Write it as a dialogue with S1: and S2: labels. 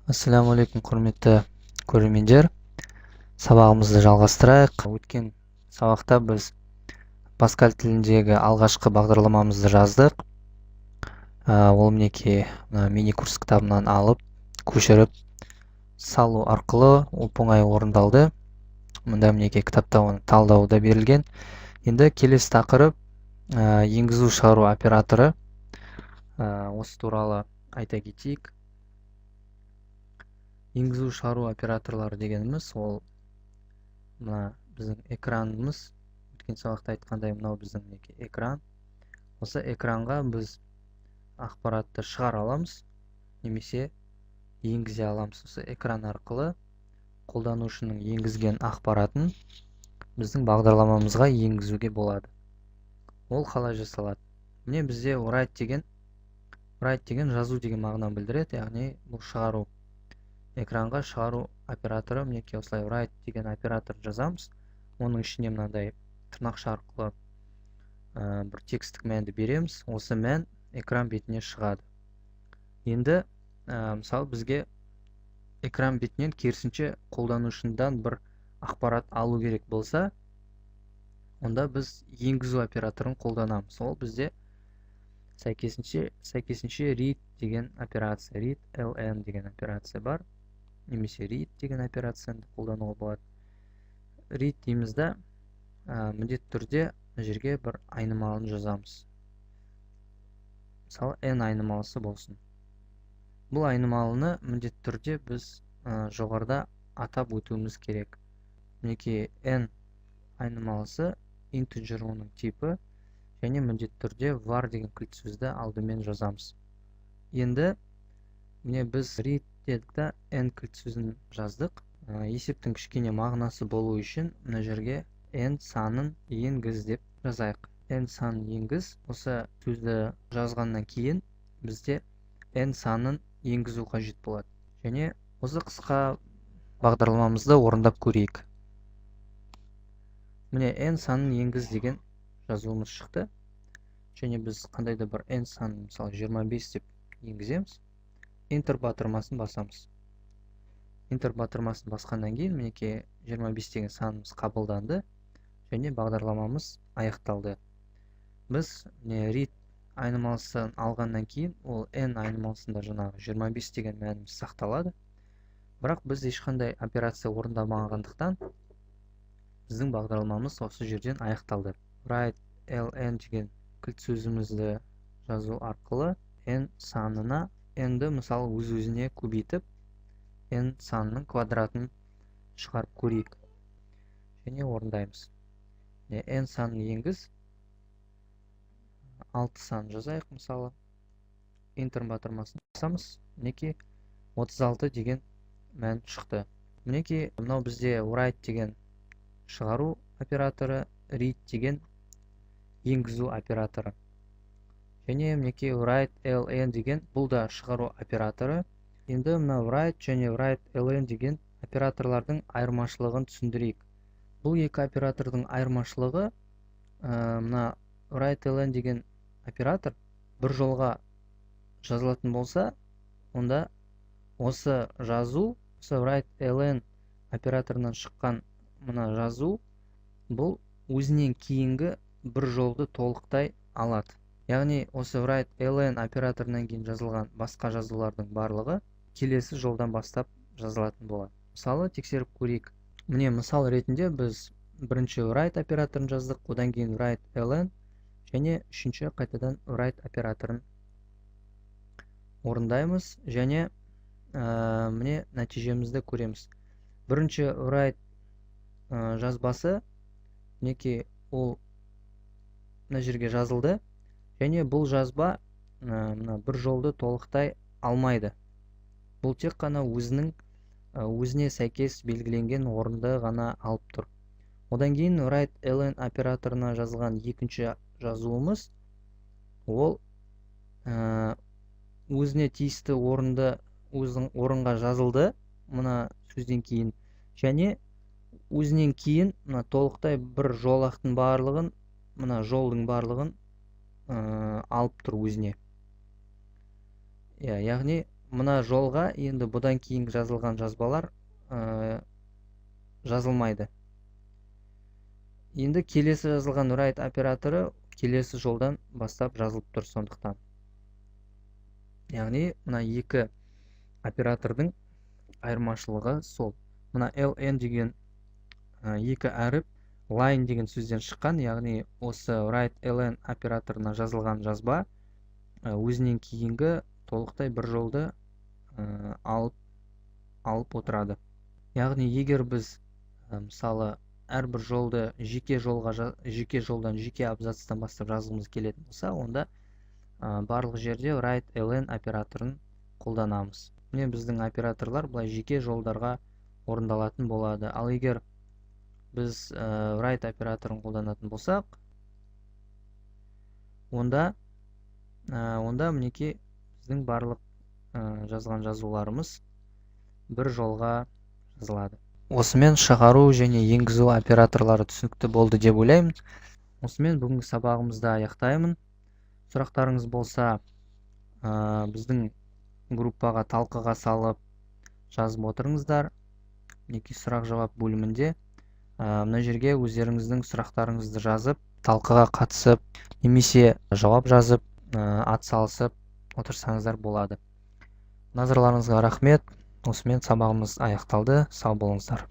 S1: Ассалаумағалейкум, құрметті көрермендер! Сабағымызды жалғастырайық. Өткен сабақта біз Паскаль тіліндегі алғашқы бағдарламамызды жаздық. Ол мінекей, мына мини курс кітабынан алып, көшіріп салу арқылы оп оңай орындалды. Мында, мінекей, кітапта оның талдауы да берілген. Енді келесі тақырып — енгізу шығару операторы. Осы туралы айта кетейік. Енгізу шығару операторлары дегеніміз — ол мына біздің экранымыз. Өткен сабақта айтқандай, мынау біздің, мінекей, экран. Осы экранға біз ақпаратты шығара аламыз немесе енгізе аламыз. Осы экран арқылы қолданушының енгізген ақпаратын біздің бағдарламамызға енгізуге болады. Ол қалай жасалады? Міне, бізде write деген, write деген жазу деген мағынаны білдіреді, яғни бұл шығару, экранға шығару операторы. Мінекей, осылай write деген оператор жазамыз. Оның ішіне мынандай тырнақша арқылы бір текстік мәнді береміз. Осы мән экран бетіне шығады. Енді мысалы, бізге экран бетінен керісінше қолданушыдан бір ақпарат алу керек болса, онда біз енгізу операторын қолданамыз. Ол бізде сәйкесінше read деген операция, read ln деген операция бар немесе read деген операцияны қолдануға болады. Read дейміз да, міндетті түрде мына жерге бір айнымалыны жазамыз. Мысалы, n айнымалысы болсын. Бұл айнымалыны міндетті түрде біз жоғарыда атап өтуіміз керек. Мінекей, n айнымалысы integer оның типі, және міндетті түрде var деген кілт сөзді алдымен жазамыз. Енді, міне, біз read дедік та, n кілт сөзін жаздық. Есептің кішкене мағынасы болу үшін мына жерге n санын енгіз деп жазайық. N санын енгіз. Осы сөзді жазғаннан кейін бізде n санын енгізу қажет болады. Және осы қысқа бағдарламамызды орындап көрейік. Міне, n санын енгіз деген жазуымыз шықты. Және біз қандай да бір n санын, мысалы, 25 деп енгіземіз. Enter батырмасын басамыз. Enter батырмасын басқаннан кейін, мінекей, 25 деген санымыз қабылданды және бағдарламамыз аяқталды. Біз, міне, read айнымалысын алғаннан кейін ол n айнымалысында жаңағы 25 деген мәніміз сақталады. Бірақ біз ешқандай операция орындамағандықтан, біздің бағдарламамыз осы жерден аяқталды. Write ln деген кілт сөзімізді жазу арқылы n санына, n-ді, мысалы, өз өзіне көбейтіп, n санының квадратын шығарып көрейік және орындаймыз. N санын енгіз, 6 санын жазайық, мысалы. Enter батырмасын басамыз. Мінекей, 36 деген мән шықты. Мінекей, мынау бізде write деген шығару операторы, read деген енгізу операторы және, мінекей, write ln деген бұл да шығару операторы. Енді мына write және write ln деген операторлардың айырмашылығын түсіндірейік. Бұл екі оператордың айырмашылығы: мына write ln деген оператор бір жолға жазылатын болса, онда осы жазу, осы write ln операторынан шыққан мына жазу, бұл өзінен кейінгі бір жолды толықтай алады. Яғни осы write ln операторынан кейін жазылған басқа жазулардың барлығы келесі жолдан бастап жазылатын болады. Мысалы, тексеріп көрейік. Міне, мысал ретінде біз бірінші write операторын жаздық, одан кейін write ln және үшінші қайтадан write операторын орындаймыз және міне, нәтижемізді көреміз. Бірінші write жазбасы, мінекей, ол мына жерге жазылды және бұл жазба мына бір жолды толықтай алмайды. Бұл тек қана өзінің өзіне сәйкес белгіленген орынды ғана алып тұр. Одан кейін write ln операторына жазылған екінші жазуымыз, ол өзіне тиісті орынды, өзінің орынға жазылды мына сөзден кейін және өзінен кейін мына толықтай бір жолақтың барлығын, мына жолдың барлығын алып тұр өзіне. Иә, яғни Мына жолға енді бұдан кейін жазылған жазбалар жазылмайды. Енді келесі жазылған write операторы келесі жолдан бастап жазылып тұр сондықтан. Яғни мына екі оператордың айырмашылығы сол. Мына ln деген екі әріп line деген сөзден шыққан, яғни осы write ln операторына жазылған жазба өзінен кейінгі толықтай бір жолды алып отырады. Яғни егер біз, мысалы, әрбір жолды жеке жолға, жеке жолдан, жеке абзацтан бастап жазғымыз келетін болса, онда барлық жерде write ln операторын қолданамыз. Міне, біздің операторлар былай жеке жолдарға орындалатын болады. Ал егер біз write операторын қолданатын болсақ, онда мінекей, біздің барлық жазған жазуларымыз бір жолға жазылады. Осымен шығару және енгізу операторлары түсінікті болды деп ойлаймын. Осымен бүгінгі сабағымызды аяқтаймын. Сұрақтарыңыз болса, біздің группаға талқыға салып жазып отырыңыздар. Мінекей, сұрақ жауап бөлімінде мына жерге өздеріңіздің сұрақтарыңызды жазып, талқыға қатысып немесе жауап жазып, ат салысып отырсаңыздар болады. Назарларыңызға рахмет. Осымен сабағымыз аяқталды. Сау болыңыздар.